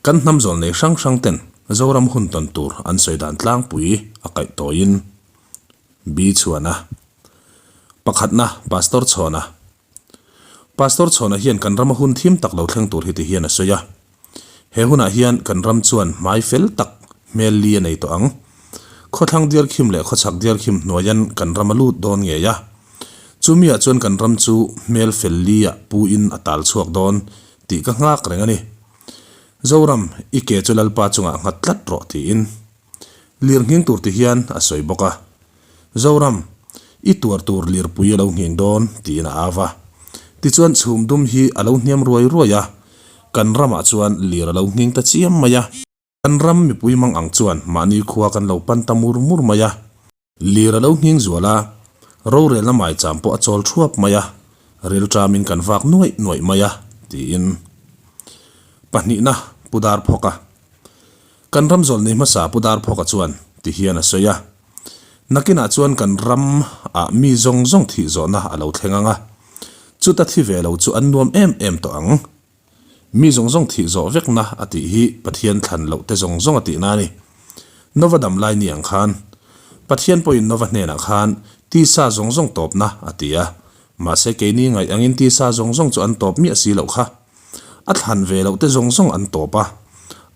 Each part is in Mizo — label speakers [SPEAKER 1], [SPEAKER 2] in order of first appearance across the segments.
[SPEAKER 1] Kan hnam zawl nei hrang hrang ten Zoram hun tawn tur an sawi dan tlangpui a kaih tawiin B chhuana. Pakhatna, Pastor Chhawna. Pastor Chhawna hian kan rama hun thim tak lo thleng tur hi ti hian a sawi a. He hunah hian kan ram chuan hmai fel tak hmel li a nei tawh ang. Khawthlang diarkhim leh khawchhak diarkhim hnuaian kan ram a lut dawn ngei a. Chumiah chuan kan ram chu hmel fel li ah pu in a tal chhuak dawn tih ka nghak reng a ni. Zoram, i ke chu Lalpa chungah nghat tlat rawh tiin lir nghing tur ti hian a sawi bawk a. Zoram, i tuar tur lirpui a lo nghing dawn tiin a au a. Tichuan chhum dum hi a lo hniam ruai ruai a, kan ramah chuan lir a lo nghing ta chiam mai a. Kan ram mipui mang ang chuan mahni khua kan lo pan ta mur mur mai a. Lir a lo nghing zual a, rorelna maicham pawh a chawl thuap mai a, rilṭamin kan vak nuaih nuaih mai a, tiin pahnihna Pu Darphawka. Kan ram zawlnei hmasa Pu Darphawka chuan ti hian a sawi a, Nakinah chuan kan ram ah mi zawng zawng thih zawhna a lo thleng ang a, chuta thi ve lo chu an nuam em em tawh ang. Mi zawng zawng thih zawh vekna a tih hi Pathian thlan loh te zawng zawng a tihna a ni. Nova dam lai ni ang khan Pathian pawhin Nova hnenah khan tisa zawng zawng tawpna a ti a, mahse keini ngaih angin tisa zawng zawng chu an tawp miah si loh kha. A thlan ve loh te zawng zawng an tawp a,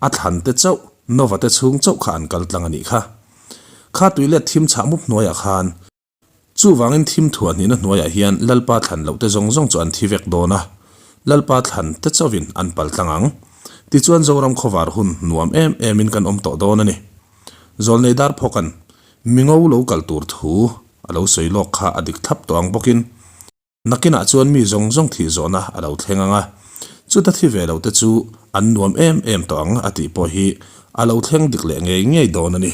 [SPEAKER 1] a thlan te chauh Nova te chhung chauh kha an kal tlang a nih kha. Kha tuilet thim chhah mup hnuaiah khan Chuvangin thim thuah hnihna hnuaiah hian Lalpa thlan lohte zawng zawng chu an thi vek dawn a, Lalpa thlan te chauhin an pal tlang ang. Tichuan Zoram khawvar hun nuam em emin kan awm tawh dawn a ni. Zawlnei Darphawka'n mingo lo kal tur thu a lo sawi lawk kha a dik thlap tawh ang bawkin, Nakinah chuan mi zawng zawng thih zawhna a lo thleng ang a, chuta thi ve lote chu an nuam em em tawh ang a tih pawh hi a lo thleng dik leh ngei ngei dawn a ni.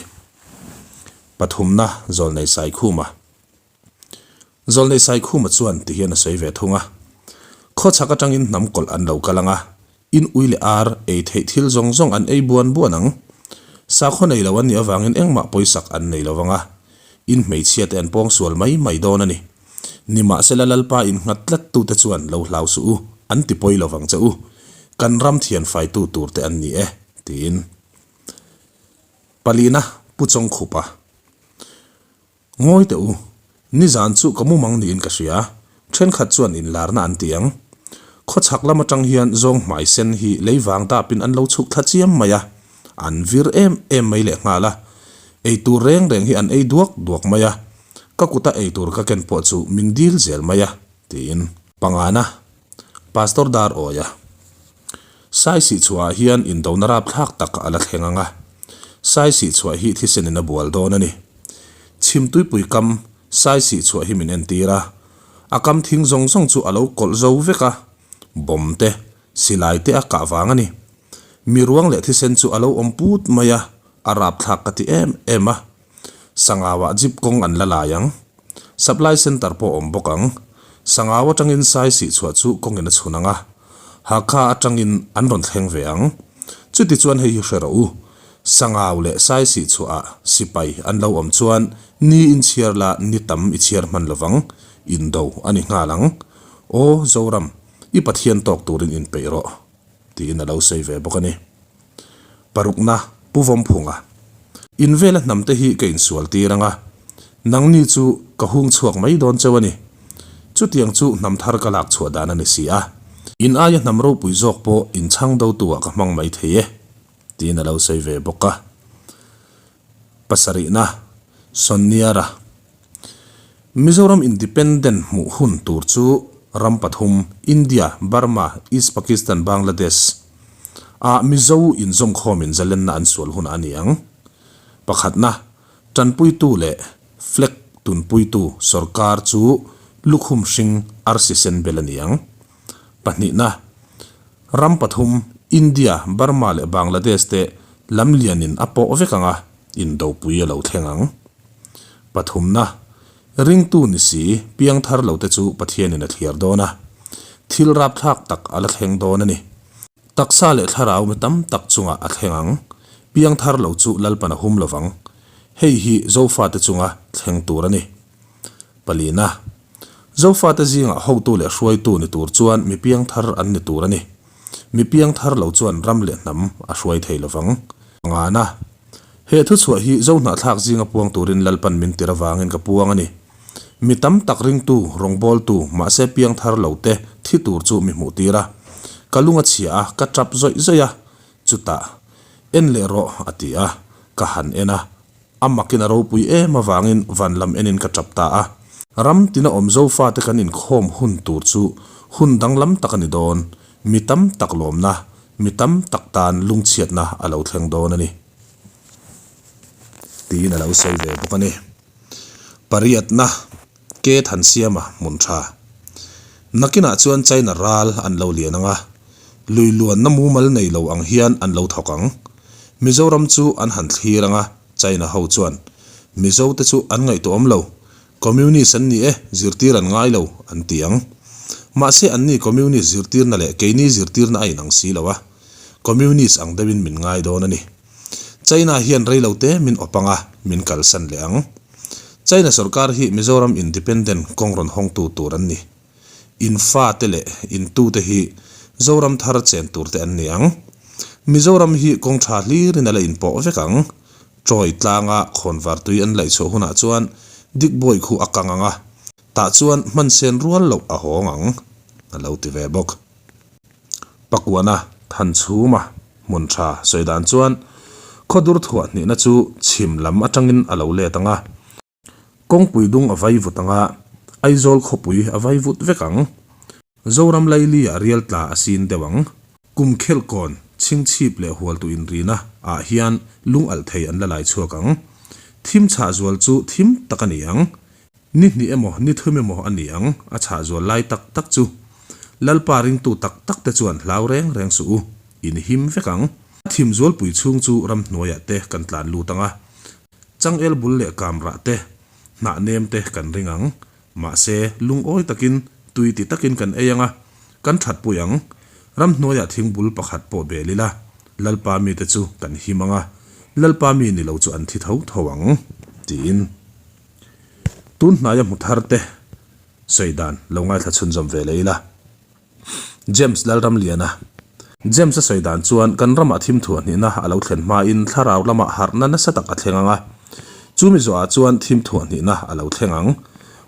[SPEAKER 1] Pathumna Zawlnei Saikhuma Zawlnei Saikhuma chuan ti hian a sawi ve thung a, Khawchhak atangin hnam kawlh an lo kal ang a, In ui leh ar ei theih thil zawng zawng an ei buan buan ang. Sakhaw nei lo an nih avangin engmah pawisak an nei lo vang a, in hmeichhia te an pawngsual mai mai dawn a ni. Nimahsela Lalpa in nghat tlat tute chuan lo hlau suh u, an ti pawi lo vang che u. Kan ram thian faitu tur te an ni e, tiin. Palina Pu Chawngkhupa. Ngawi teh u, nizan chu ka mumang niin ka hria, thenkhat chuan inlarna an ti ang. Khawchhak lam atang hian zawng hmai sen hi lei vang dapin an lo chhuk thla chiam mai a, an vir em em mai lehnghal a. Eitur reng reng hi an ei duak duak mai a, ka kuta eitur ka ken pawh chu min dil zel mai a, tiin. Pangana, Pastor Dar Awia. Saisih chhuahah hian indona rapthlak tak a la thleng ang a, Saisih chhuah hi thisenin a bual dawn a ni. Chhimtuipui kam Saisih chhuah hi min entir a, a kam thing zawng zawng chu a lo kawlh zo vek a, bomb te, silai te a kah vang a ni. Mi ruang leh thisen chu a lo awm put mai a, a rapthlak ka ti em em a. Sangauah jeep kawng an la lai ang. Supply centre pawh a awm bawk ang. Sangau atangin sai sih chhuah chu kawngin a chhun ang a. Hakha atangin an rawn thleng ve ang. Chuti chuan hei hi hre rawh u. Sangau leh sai sih chhuahah sipai an lo awm chuan ni in chhiar la ni tam i chhiar hman lovang. Indo a ni nghal ang. Aw Zoram, i Pathian tawk turin inpeih rawh. Tiin a lo sawi ve bawk a ni. Parukna, Pu Vawmphunga. In vela hnam te hi ka insual tir ang a, nangni chu ka hung chhuak mai dawn cheu a ni. Chutiang chu hnam thar ka lak chhuah dan a ni si a. In aia hnam ropui zawk pawh in chhang dotu ah ka hmang mai thei e, tiin a lo sawi ve bawk a. Pasarihna, Sonniara. Mizoram Independent hmuh hun tur chu ram pathum, India, Burma, East Pakistan, Bangladesh, ah Mizo inzawmkhawmin zalenna an sual hunah a ni ang. Pakhatna, tanpuitu leh flag tunpuitu sorkar chu lukhum hring arsi sen bel a ni ang. Pahnihna, ram pathum, India, Burma leh Bangladesh te lam lianin a pawh vek ang a, indopui a lo thleng ang. Pathumna, ringtu ni si, piangthar lote chu Pathianin a thliar dawn a. Thil rapthlak tak a la thleng dawn a ni. Taksa leh thlarau mi tam tak chungah a thleng ang. Piangthar lo chu Lalpan a hum lovang. Hei hi Zofate chunga thleng tur a ni. Palina, Zofate zingah hotu leh hruaitu ni tur chuan mi piangthar an ni tur a ni. Mi piangthar lo chuan ram leh hnam a hruai thei lovang. Ngana, He thuchhuah hi Zohnahthlak zinga puang turin Lalpan min tir avangin ka puang a ni. Mi tam tak ringtu, rawngbawltu, mahse piangthar lo te thi tur chu mi hmuh tir a. Ka lung a chhia a, ka tap zawih zawih a. Chutah, En leh rawh, a ti a. Ka han en a. A makin a ropui em avangin van lam enin ka tap ta a. Ram tina awm Zofate kan inkhawm hun tur chu hun danglam tak a ni dawn. Mi tam tak lawmna, mi tam tak tan lungchhiatna a lo thleng dawn a ni. Tiin a lo sawi ve bawk a ni. Pariatna, Ke Thansiama hmun tha. Nakinah chuan China ral an lo lian ang a, lui luanna mumal nei lo ang hian an lo thawk ang. Mizoram chu an han thlir ang a, China ho chuan, Mizo te chu an ngaihtuahawm lo, Communist an ni e, zirtir an ngai lo, an ti ang. Mahse anni Communist zirtirna leh keini zirtirna a inang si lo a, Communist ang deuhin min ngai dawn a ni. China hian rei lo te min awp ang a, min kalsan leh ang. China sorkar hi Mizoram Independent kawng rawn hawngtu tur an ni. In fa te leh in tu te hi Zoram thar chen tur te an ni ang. Mizoram hi kawng tha hlirin a la inpawh vek ang. Troy tlanga khawnvar tui an laih chhuah hunah chuan Digboi khu a kang ang a, tah chuan hmansen rual loh a hawng ang, a lo ti ve bawk. Pakuana Thanchhuma hmun tha sawi dan chuan khawdur thuah hnihna chu chhim lam atangin a lo let ang a, kawngpui dung a vai vut ang a, Aizawl khawpui a vai vut vek ang. Zoram Laili ah rial tla a sin deuh ang. Kum khelhkawn, chhingchhip leh hualtu inrina ah hian lung alh thei an la lai chhuak ang. Thim chhah zual chu thim tak a ni ang. Ni hnih emaw, ni thum emaw a ni ang, a chhah zual lai tak tak chu. Lalpa ringtu tak tak te chuan hlau reng reng suh u, in him vek ang. A thim zualpui chhung chu ramhnuaiah te kan tlan lut ang a, changel bul leh kamrah te, hnah nem te kan ring ang. Mahse, lungawi takin, tui ti takin kan ei ang a, kan thatpui ang. Ramhnuaiah thingbul pakhat pawh bel ila, Lalpa mite chu kan him ang a, Lalpa mi ni lo chu an thi tho tho ang, tiin. Tun hnaia hmu thar te sawi dan lo ngaithla chhunzawm ve leh ila. James Lalramliana James a sawi dan chuan kan ramah thim thuah hnihna a lo thlen hmain thlarau lamah harhna nasa tak a thleng ang a. Chumi zawhah chuan thim thuah hnihna a lo thleng ang.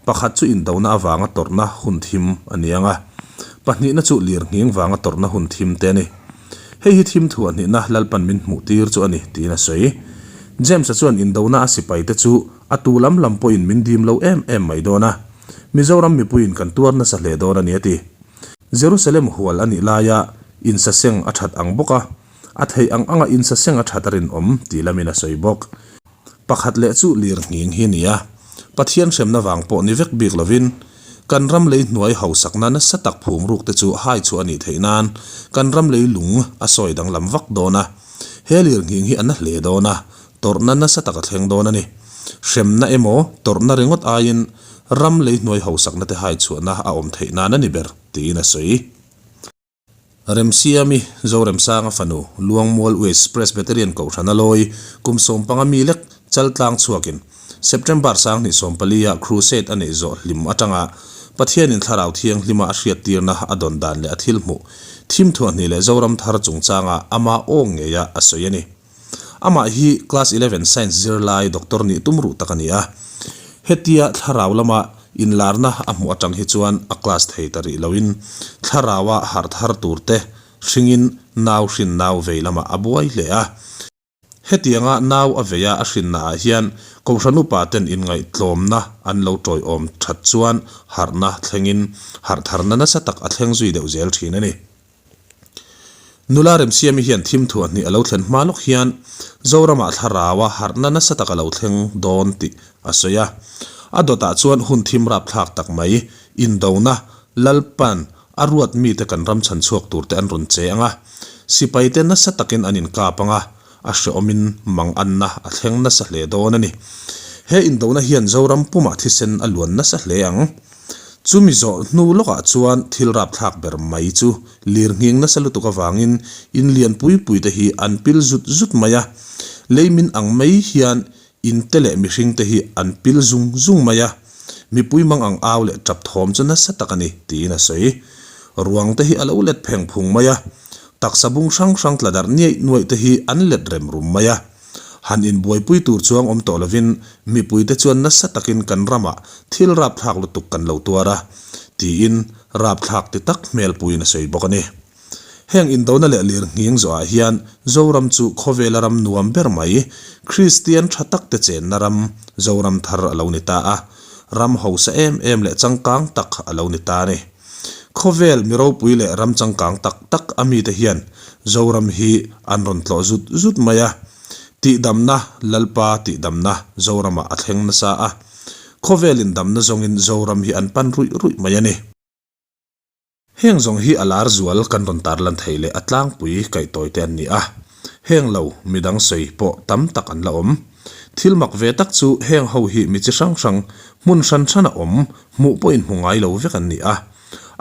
[SPEAKER 1] Pakhat chu indona avanga tawrhna hun thim a ni ang a. Pahnihna chu lirnghing vanga tawrhna hun thim te a ni. Hei hi thim thuah hnihna Lalpan min hmuh tir chu a ni tiin a sawi. James-a chuan indona a sipaite chu A tu lam lam pawhin min dim lo em em mai dawn a, Mizoram mipuiin kan tuar nasa hle dawn a ni a ti. Jerusalem hual a nih laia insaseng a that ang bawk a, a theih ang anga insaseng a that a rinawm tih lamin a sawi bawk. Pakhat leh chu lir nghing hi a ni a, Pathian hremna vang pawh ni vek bik lovin, kan ram lei hnuai hausakna nasa tak phum ruk te chu hai chhuah a nih theih nan kan ram lei lung a sawi danglam vak dawn a, he lir nghing hi a na hle dawn a, Tawrhna nasa tak a thleng dawn a ni. Hremna emaw, tawrhna ringawt aiin ram lei hnuai hausakna te hai chhuahna a awm theih nan a ni ber, tiin a sawi. Remsiami, Zoremsanga fanu, Luangmual West Presbyterian Kohhran a lawi, kum 15 mi lek Chaltlang chhuakin September 2014 ah Crusade a neih zawh hlim atanga Pathianin Thlarau Thianghlima a hriattirna a dawn dan leh a thil hmuh thim thuahhnih leh Zoram thar chungchanga ama aw ngeia a sawi a ni. Amah hi Class 11 Science zirlai Doctor nih tum ruh tak a ni a. Hetia thlarau lama inlarna a hmuh atang hi chuan a class thei ta rih loin thlaraua harh thar tur te hringin nau hrin nau vei lamah a buai hle a. Hetianga nau a veia a hrinnaah hian Kohhran upa ten inngaihtlawmna an lo tawiawm that chuan harhna thlengin harh tharna nasa tak a thleng zui deuh zel thin a ni. Nula Remsiami hian thim thuah hnih a lo thlen hma lawk hian Zoramah thlaraua harhna nasa tak a lo thleng dawn tih a sawi a. A dawtah chuan hun thim rapthlak tak mai, indona, Lalpan a ruat mite kan ram chhan chhuak turte an rawn che ang a, sipaite nasa takin an inkap ang a, a hrehawmin manganna a thleng nasa hle dawn a ni. He indona hian Zoram pumah thisen a luan nasa hle ang. Chumi zawh hnu lawkah chuan thil rapthlak ber mai chu lir nghing nasa lutuk avangin in lian pui pui te hi an pil zut zut mai a, lei min ang mai hian in te leh mihring te hi an pil zung zung mai a, mipui mang ang au leh tap thawm chu nasa tak a ni, tiin a sawi. Ruang te hi a lo let pheng phung mai a. Taksa bung hrang hrang tla darh niaih nuaih te hi an let rem rum mai a. Han inbuaipui tur chuang awm tawh lovin mipuite chuan nasa takin kan ramah thil rapthlak lutuk kan lo tuar a, tiin rapthlak ti tak hmelpuiin a sawi bawk a ni. Heng indona leh lir nghing zawhah hian Zoram chu khawvela ram nuam ber mai, Kristian tha tak te chenna ram, Zoram thar a lo ni ta a. Ram hausa em em leh changkang tak a lo ni ta a ni. Khawvel mi ropui leh ram changkang tak tak a mite hian Zoram hi an rawn tlawh zut zut mai a. Tihdamna, Lalpa tihdamna Zoramah a thleng nasa a. Khawvelin damna zawngin Zoram hi an pan ruih ruih mai a ni. Heng zawng hi a lar zual kan rawn tarlan theih leh a tlangpui kaihtawi te an ni a. Heng lo, midang sawi pawh tam tak an la awm. Thil mak ve tak chu heng ho hi mi chi hrang hrang, hmun hran hrana awm, hmuh pawhin hmu ngai lo vek an ni a.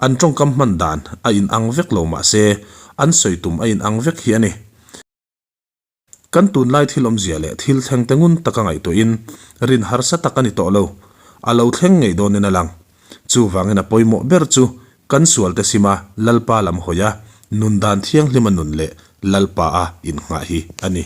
[SPEAKER 1] An tawngkam hman dan a inang vek lo mah se, an sawi tum a inang vek hi a ni. Kan tunlai thil awmzia leh thil thleng te ngun taka ngaihtuahin rin harsa tak a ni tawh lo. A lo thleng ngei dawnin a lang. Chuvangin a pawimawh ber chu kan sualte sima Lalpa lam hawi a, nun dan thianghlima nun leh Lalpa a innghah hi a ni.